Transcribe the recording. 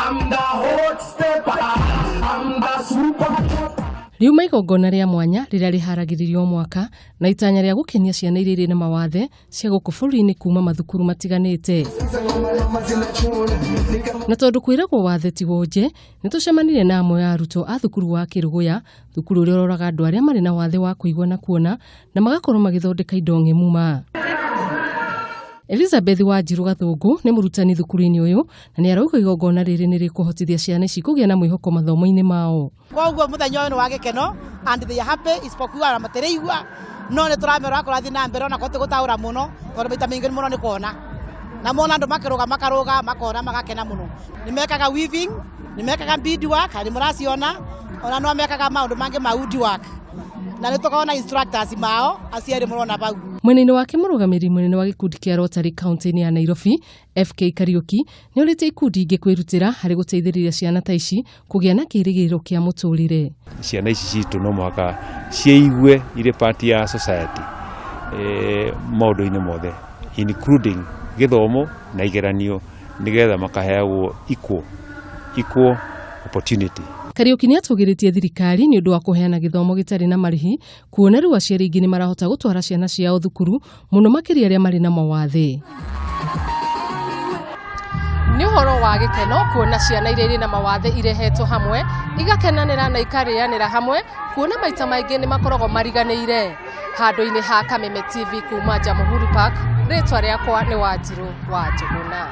I'm the hot stepper. I'm the super. Riuma igongona rĩa mwanya rĩrĩa rĩharagĩrĩrio o mwaka na itanya rĩa gũkenia ciana iria irĩ na mawathe cia gũkũ bũrũri-inĩ kuma mathukuru matiganĩte. Na tondũ kwĩragwo wathe ti wonje, nĩ tũcemanirie na amwe a arutwo a thukuru wa Kĩrũgũya, thukuru ũrĩa ũroraga andũ arĩa marĩ na wathe wa kũigua na kuona na magakorwo magĩthondeka indo ng'emu ma. Elizabeth Wanjiru Gathũngũ nĩ mũrutani thukuru-inĩ ũyũ na nĩ arauga igongona rĩrĩ nĩ rĩkũhotithia ciana ici kũgĩa na mwĩhoko mathomo-inĩ mao. Koguo muthenya ũyũ nĩ wa gĩkeno and they are happy, isipokuwa ona matiraigua, no nĩ tũramera kũrathiĩ na mbere ona ko gũtaũra mũno, tondũ maita maingĩ mũno nĩ kuona na mona andũ makĩrũga, makarũga, makona, magakena mũno. Nĩ mekaga weaving, nĩ mekaga beadwork, nĩ mũraciona, ona no mekaga maũndũ mangĩ ma woodwork, na nĩ tũkoragwo na instructors mao aciari mũrona hau. Mwena-inĩ wake, mũrũgamĩrĩri mũnene wa gĩkundi kĩa Rotary kaunti-inĩ ya Nairobi, FK Kariuki, nĩ orĩtie ikundi ingĩ kwĩrutĩra harĩ gũteithĩrĩria ciana ta ici kũgĩa na kĩĩrĩgĩrĩro kĩa mũtũrĩre. Ciana ici citũ no mũhaka ciĩigue irĩ part ya society maũndũ-inĩ mothe, including gĩthomo na igeranio, nĩgetha makaheagwo equal opportunity. Kariuki nĩ atũgĩrĩtie thirikari nĩ ũndũ wa kũheana gĩthomo gĩtarĩ na marĩhi, kuona rĩu aciari aingĩ nĩ marahota gũtwara ciana ciao thukuru, mũno makĩria arĩa marĩ na mawathe. Nĩ ũhoro wa gĩkeno kuona ciana iria irĩ na mawathe irehetwo hamwe, igakenanĩra na ikarĩanĩra hamwe, kuona maita maingĩ nĩ makoragwo mariganĩire. Handũ-inĩ ha Kameme TV kuma Jamhuri Park, rĩtwa rĩakwa nĩ Wanjiru wa Njũgũna.